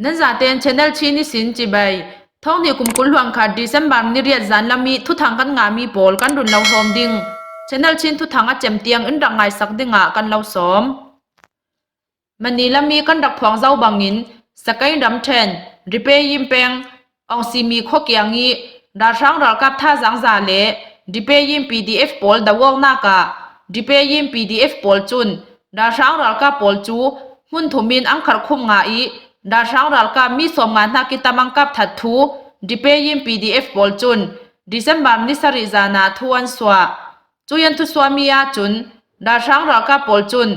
Nan zaten Channel Chin i sin cibai. Thawng nih kum 20 hluang khat December ni riat zan lam i thuthang kan ngahmi pawl kan run lo hlawm ding. Channel Chin thuthang a cem tiang in rak ngai sak ding ah kan lo sawm. Manila mi kan rak phuang zau bangin Sakaing ramṭhen, Ripayim peng, Aungsimi khua kiang i ralhrang ralkap thazaang za le Ripayim PDF pawl doh-awknak ah Ripayim PDF pawl cun ralhrang ralkap pawl cu hmunthum in an kharkhumh nga i ralhrang ralkap mi 50 hna ki tam an kap that thu Ripayim PDF pawl cun December ni sarih zan ah thu an suah. Cu an thusuahmi ahcun ralhrang ralkap pawl cun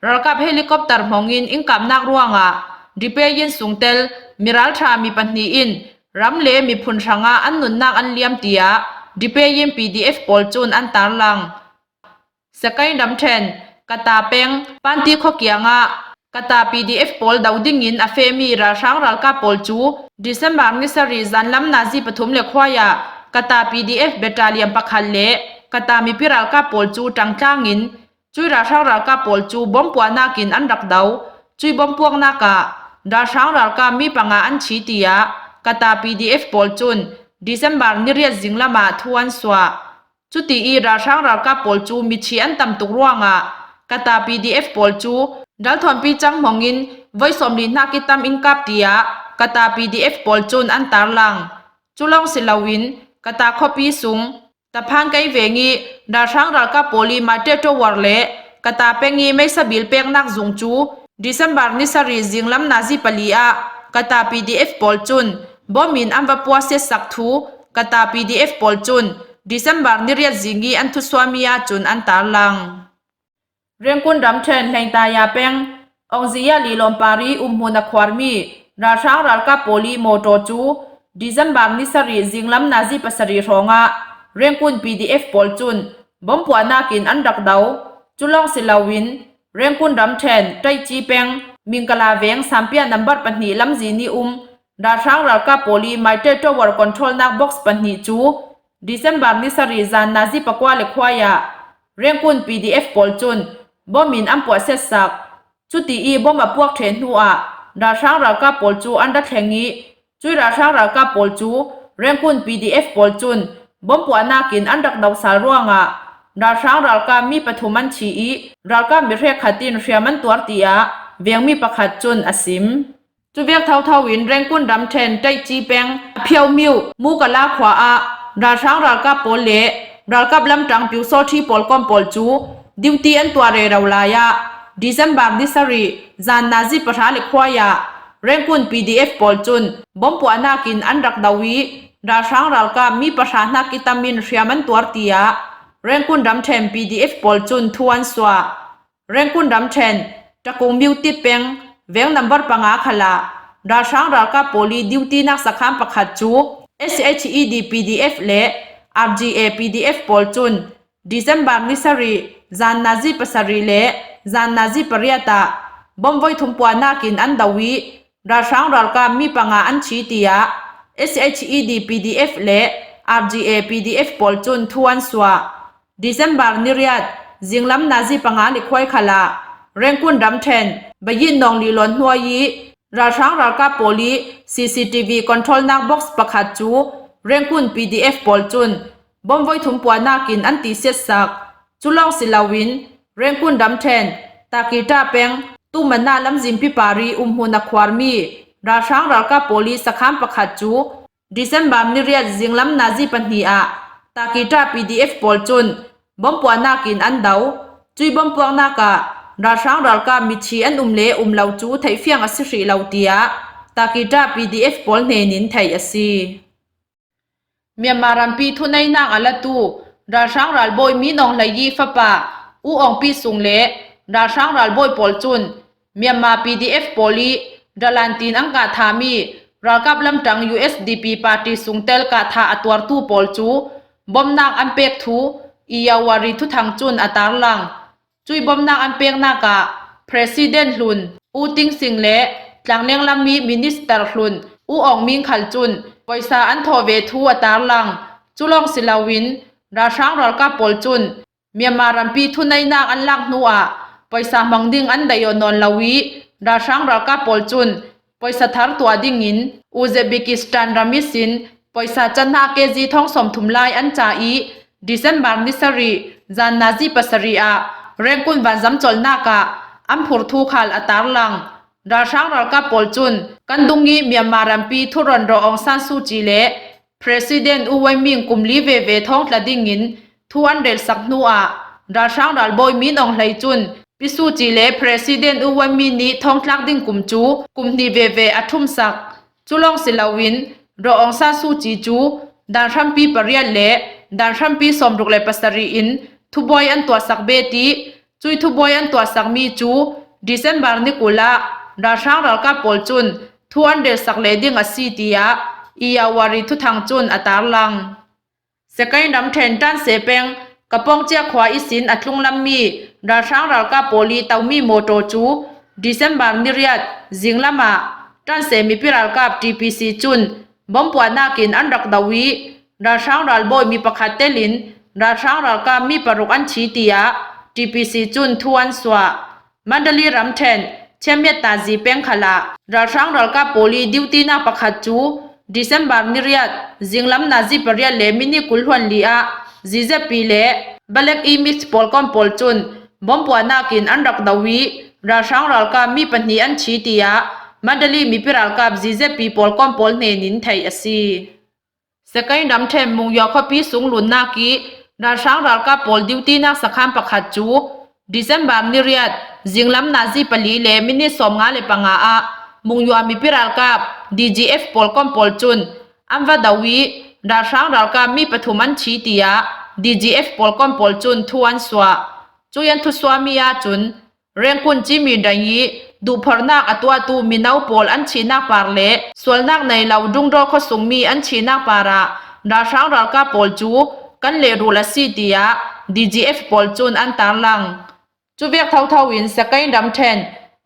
ralkap helicopter hmang in inn kapnak ruangah Ripeyin sungtel miralṭha mi pahnih in ram le miphun hrangah an nunnak an liam tiah Ripeyin PDF pawl cun an tarlang. Sakaing ramṭhen Kata peng Panti khuakiang ah Kata PDF pawl do dingin a fehmi ralhrang ralkap pawl cu December ni sarih zanlam nazi pathum le khuai ah Kata PDF battalion pakhat le Kata mipi ralkap pawl cu ṭangtlang in cui ralhrang ralkap pawl cu bomb puahnak in an rak do. Cui bomb puaknak ah ralhrang ralkap mi panga an thi tiah Kata PDF pawl cun December ni riat zinglam ah thu an suah. Cuti i ralhrang ralkap pawl cu mithi an tam tuk ruangah Kata PDF pawl cu ralthuampi cang hmang in voi 40 hnak i tam in kap tiah Kata PDF pawl cun an tarlang. Cu lawng si loin Kata khuapi sung Taphan kei veng i ralhrang ralkap pawl i Mate Tower le Kata peng i meisabil peknak zung cu December ni sarih zinglam nazi pali ah Kata PDF pawl cun bom in an va puah setsak thu Kata PDF pawl cun December ni riat zing i an thusuami ahcun an tarlang. Rengkun ramṭhen Hlengtaya peng Ongziya Lilawmpar i umhmun a khuarmi ralhrang ralkap pawl i mawṭaw cu December ni sarih zinglam nazi pasarih hrawngah Rengkun PDF pawl cun bomb puahnak in an rak do. Cu lawng si loin Rengkun ramṭhen Ṭaihci peng Mingkala veng Sampia number pahnih lamzin i um ralhrang ralkap pawl i Maite Tower control-nak box pahnih cu December ni sarih zan nazi pakua le khuai ah Rengkun PDF pawl cun bomb in an puah setsak. Cuti i bomb a puak ṭhen hnu ah ralhrang ralkap pawl cu an ra thleng i cui ralhrang ralkap pawl cu Rengkun PDF pawl cun bomb puahnak in an rak do sal ruangah ralhrang ralkap mi pathum an thi i ralkap mi hrekhat in hriam an tuar tiah vengmi pakhat cun a sim. Cu vek thotho in Rengkun ramṭhen Ṭaihci peng Phyo-myu Mukala khua ah ralhrang ralkap pawl le ralkap lamṭang Pyusawṭhi pawl kom pawl cu duty an tuah rero lai ah December ni sarih zan nazi pahra le khuai ah Rengkun PDF pawl cun bomb puahnak in an rak do i ralhrang ralkap mi pahra hnak i tam in hriam an tuar tiah Rengkun ramṭhen PDF pawl cun thu an suah. Rengkun ramṭhen, Ṭakung Myutit peng, veng number panga khal ah ralhrang ralkap pawl i duty nak sakhan pakhat cu SHED PDF le RGA PDF pawl cun December ni sarih zan nazi pasarih le zan nazi pariat ah bomb voithum puahnak in an do i ralhrang ralkap mi panga an thi tiah SHED PDF le RGA PDF pawl cun thu an suah. December ni riat zinglam nazi panga le khuai khal ah Rengkun ramṭhen Bayin Nawng Lilawn hnuai i ralhrang ralkap pawl i CCTV control nak box pakhat cu Rengkun PDF pawl cun bomb voithum puahnak in an ti setsak. Cu lawng si loin Rengkun ramṭhen Takita peng Tumana lamzimpi par i umhmun a khuarmi ralhrang ralkap pawl i sakhan pakhat cu December ni riat zinglam nazi pahnih ah Takita PDF pawl cun bomb puahnak in an do. Cui bomb puaknak ah ralhrang ralkap mithi an um le um lo cu theihfiang a si hrih lo tiah Takita PDF pawl hnen in theih a si. Myanmar rampi thuneinak a latu ralhrang ralbawi Min Aung Hlaing i fapa U Aung Pi Sung le ralhrang ralbawi pawl cun Myanmar PDF pawl i dalan tin an kah thami ralkap lamṭang USDP party sungtel kahthah a tuartu pawl cu bawmhnak an pek thu Iyawari thuthang cun a tarlang. Cui bawmhnak an peknak ah President hlun U Ting Sing le tlangleng lam i Minister hlun U Aung Min Khal cun poisa an thawh ve thu a tarlang. Cu lawng si loin ralhrang ralkap pawl cun Myanmar rampi thuneinak an lak hnu ah poisa hmang ding an dei nawn lo i ralhrang ralkap pawl cun Poisa thar tuah ding in Uzbekistan ram i sin poisa canhah kg thong 30 lai an ca i December ni sarih zan nazi pasarih ah Rengkun vanzam cawlnak ah an phurthu khal a tarlang. Ralhrang ralkap pawl cun kan dung i Myanmar rampi thuron Raw Aung San Suu Kyi le President U Win Myint kum li veve thongtla ding in thu an relsak hnu ah ralhrang ralbawi Min Aung Hlaing cun Pi Suu Kyi le President U Win Myint nih thongtlak ding kum cu kum hnih veve a ṭhumsak. Cu lawng si loin Daw Aung San Suu Kyi cu dan hrampi pariat le dan hrampi 67 in thubuai an tuahsak ve ti Cui thubuai an tuahsakmi cu December ni 20 ah ralhrang ralkap pawl cun thu an relsak le ding a si tiah Iyawari thuthang cun a tarlang. Sakaing ramṭhen Tanse peng Kapongcia khua i sin a tlunglammi ralhrang ralkap pawl i tomi mawṭaw cu December ni riat zinglam ah Tanse mipi ralkap TPC cun bomb puahnak in an rak doh i ralhrang ralbawi mi pakhat tel in ralhrang ralkap mi paruk an thi tiah TPC cun thu an suah. Mandalay ramṭhen Chiamyat-tazi pengkhal ah ralhrang ralkap pawl i duty nak pakhat cu December ni riat zinglam nazi pariat le minute 20 hluan li ah zizepi le Balek i mix pawl kom pawl cun bomb puahnak in an rak doh i ralhrang ralkap mi pahnih an thi tiah Mandalay mipi ralkap zizepi pawl kom pawl hnen in theih a si. Sakaing ramṭhen Mungyaw khuapi sunglunnak i ralhrang ralkap pawl duty nak sakhan pakhat cu December ni riat zinglam nazi pali le minute 55 ah Mungyaw mipi ralkap DGF pawl kom pawl cun an va do i ralhrang ralkap mi pathum an thi tiah DGF pawl kom pawl cun thu an suah. Cu an thusuahmi ahcun Rengkun cimi dang i duhphornak a tuahtu mino pawl an thihnak par le sualnak nei lo dungdaw khuasungmi an thihnak par ah ralhrang ralkap pawl cu kan lehrul a si tiah DGF pawl cun an tarlang. Cu vek thotho in Sakaing ramṭhen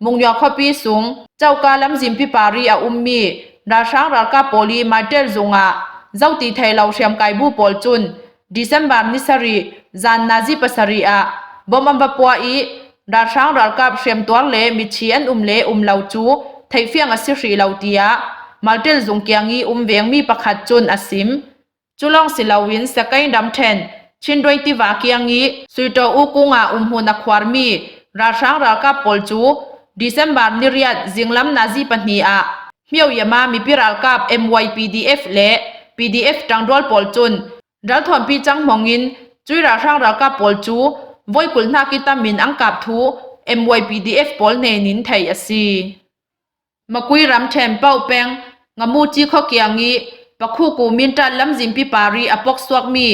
Mungyaw khuapi sung coka lamzimpi par i a ummi ralhrang ralkap pawl i Martyr zung ah zoti thei lo hriamkai bu pawl cun December ni sarih zan nazi pasarih ah bomb an va puah i ralhrang ralkap hriamtuar le mithi an um le um lo cu theihfiang a si hrih lo tiah Maltel zung kiang i um vengmi pakhat cun a sim. Cu lawng si loin Sakaing ramṭhen Chindwin tiva kiang i Suitaw U kung ah umhmun a khuarmi ralhrang ralkap pawl cu December ni riat zinglam nazi pahnih ah Myoyama mipi ralkap MYPDF le PDF ṭangrual pawl cun ralthuampi canghmawng in cui ralhrang ralkap pawl cu voi 20 hnak i tam in an kap thu MYPDF pawl hnen in theih a si. Makui ramṭhen Pau peng Ngamuci khuakiang i Pakhuku Minṭat lamzimpi pari a pok suakmi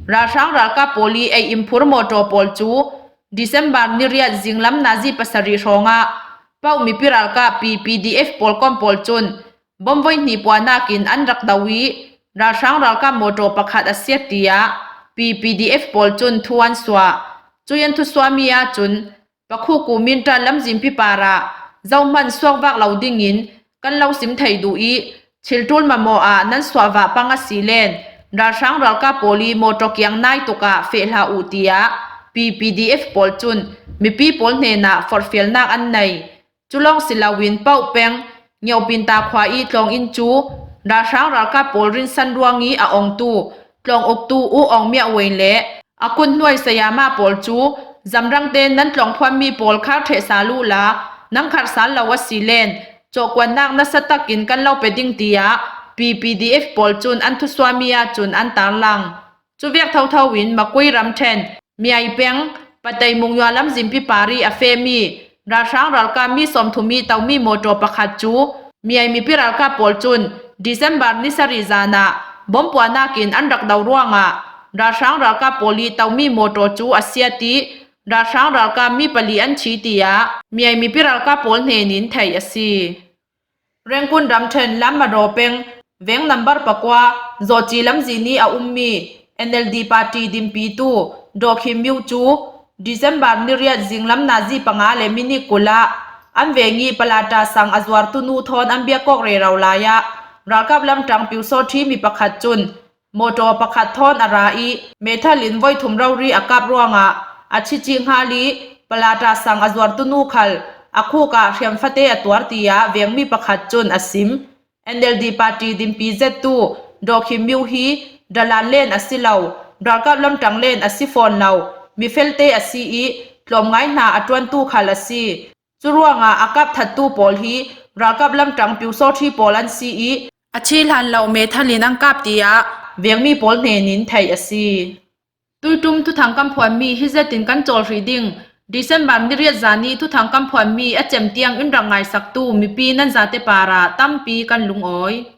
ralhrang ralkap pawl i ei inn phur mawṭaw pawl cu December ni riat zinglam nazi pasarih hrawng ah Pauk mipi ralkap PDF pawl kom pawl cun bomb voihnih puahnak in an rak do i ralhrang ralkap mawṭaw pakhat a siat tiah PPDF pawl cun thu an suah. Cui an thusuahmi ahcun Pakhuku Minṭan lamzimpi par ah zohhmanh suakvak lo dingin kan lo sim thei duh i thilṭul mamawh ah nan suahvah pang a si len ralhrang ralkap pawl i mawṭaw kiang nai tuk ah feh hlah u tiah PPDF pawl cun mipi pawl hnenah forhfialnak an nei. Cu lawng si loin Paoh peng Ngiopinta khua i tlawnginn cu ralhrang ralkap pawl rinsan ruang i a ongtu tlawng uktu U Aung Myah Win le a kunhnuai sayama pawl cu zamrang tein nan tlawng phuanmi pawl khar ṭheh sal u la nan khar sal lo a si len cawhkuannak nasa takin kan lo pe ding tiah PPDF pawl cun an thusuami ahcun an tarlang. Cu vek thotho in Makui ramṭhen Myai peng Patei Mungyaw lamzimpi par i a fehmi ralhrang ralkap mi 30 i tomi mawṭaw pakhat cu Myai mipi ralkap pawl cun December ni sarih zan ah bomb puahnak in an rak do ruangah ralhrang ralkap pawl i tomi mawṭaw cu a siat i ralhrang ralkap mi pali an thi tiah Myai mipi ralkap pawl hnen in theih a si. Rengkun ramṭhen Lammadraw peng veng number pakua Zawci lamzin i a ummi NLD party dinpitu Daw Khin Myo cu December ni riat zinglam nazi panga le minute 20 ah an veng i Palata sang a zuartu nu thawn an biakawk rero lai ah ralkap lamṭang Pyusawṭhi mi pakhat cun Mawṭaw pakhat thawn a ra i meithal in voithum rori a kap ruangah a thi chih hngal i Palata sang a zuartu nu khal A khuk ah hriam fate a tuar tiah vengmi pakhat cun a sim. NLD party dinpi zettu Daw Khin Myu hi dalan len a si lo, ralkap lamṭang len a si fawn lo, mifelte a si i tlawmngai hna a ṭuantu khal a si. Curuangah a kap thattu pawl hi ralkap lamṭang pyusawṭhi pawl an si i a thi hlan lo meithal in an kap tiah vengmi pawl hnen in theih a si. Tuitum thuthang kan phuanmi hi zetin kan cawl hrih ding? December niriat zan i thuthang kan phuanmi a cem tiang in rak ngaisaktu mipi nan zate par ah tampi kan lungawi.